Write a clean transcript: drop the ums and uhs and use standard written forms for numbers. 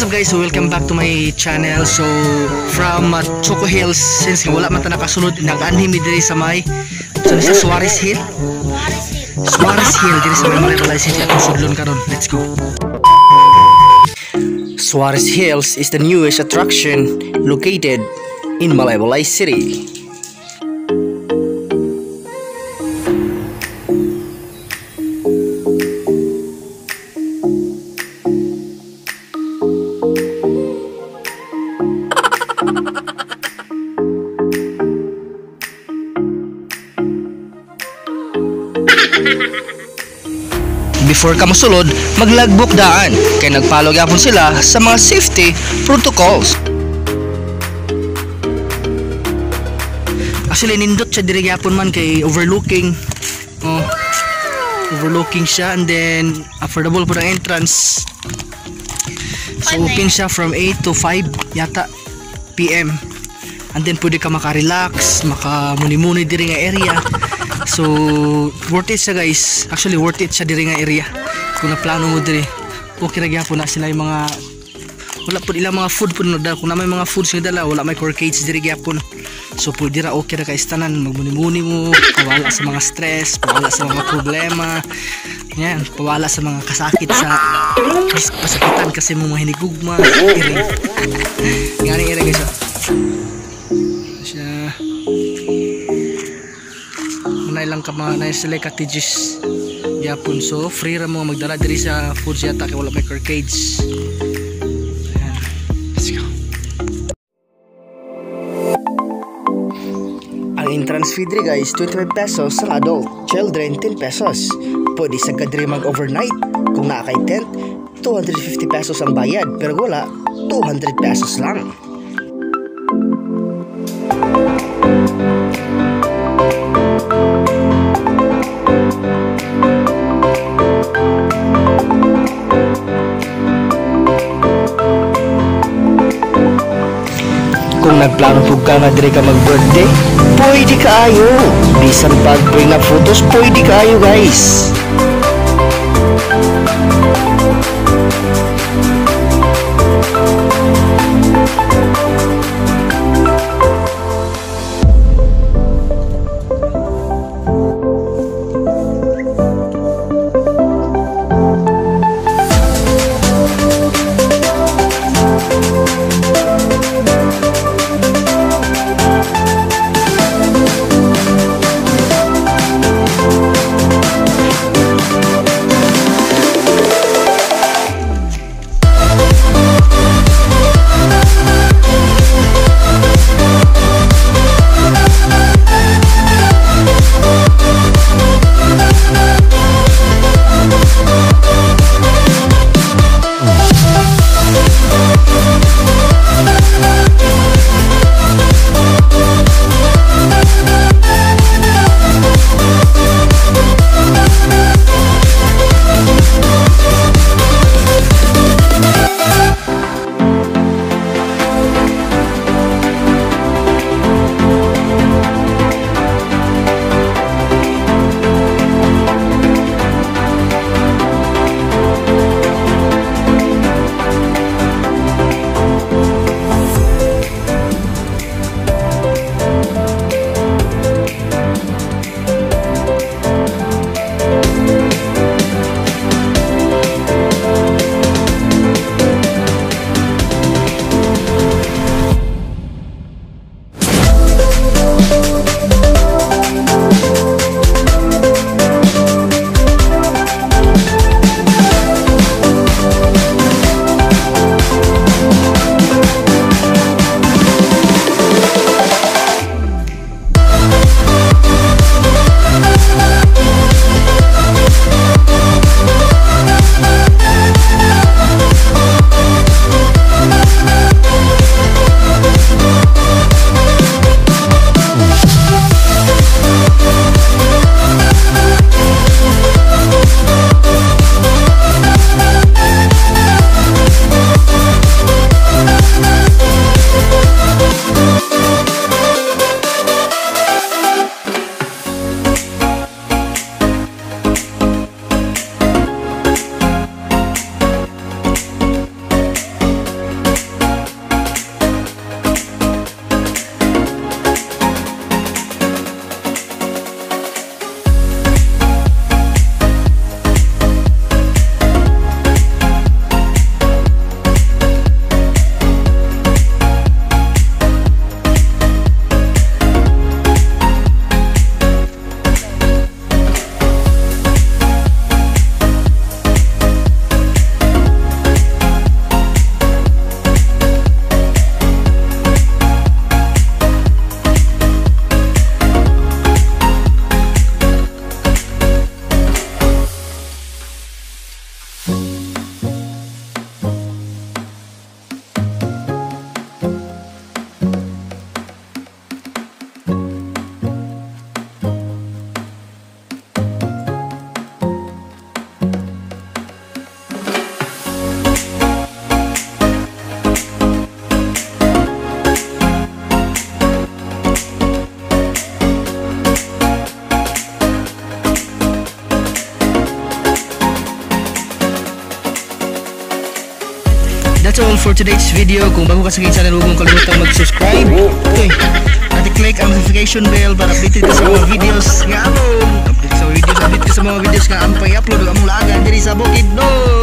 What's up, guys? So welcome back to my channel. So from Choco Hills, since wala man ta nakasulod, nag-anhi mi diri sa may sa Suarez Hill. Suarez Hill diri sa may Malaybalay City atong sudlon karon. Let's go. Suarez Hills is the newest attraction located in Malaybalay City. Before ka mosulod, maglagbok daan kay nagpalo gyapon sila sa mga safety protocols. Actually, nindot siya diri gyapon man kay overlooking. Oh, overlooking siya, and then affordable po ang entrance. So open siya from 8 to 5 yata PM. And then pwede ka maka-relax, maka-muni-muni diri nga area. So worth it siya, guys. Actually, worth it siya diri nga area. Kung naplano mo diri, okay ra gyapon na sila yung mga wala po ilang mga food po no, kung na may mga foods nga dala, wala may corkage diri gyapon. So pwede ra, okay ra kay tanan magmuni-muni mo, pawala sa mga stress, pawala sa mga problema. Yan, pawala sa mga kasakit sa pasakitan kasi mo mga hinigugma. Iri. Ngani iri, guys. Oh. Siya. Na ilang ka mga na sila cottages gyapon, so free ra mo magdala diri sa food yata kay wala may cage. Ayan. Let's go. Ang entrance fee diri, guys, 25 pesos sa adult, children 10 pesos. Pwede sa ka diri mag overnight kung naa kay tent, 250 pesos ang bayad, pero wala, 200 pesos lang. Kung nagplano po ka nga diri ka mag-birthday, pwede kaayo. Bisan pag bring up photos, pwede kaayo, guys. That's all for today's video. Kung bago ka sa aking channel, huwag mong kalimutang mag-subscribe. Okay. At i-click ang notification bell para updated ka sa mga videos nga among update sa videos, update ka sa mga videos nga among pang-upload ug among laagan diri sa Bukidnon.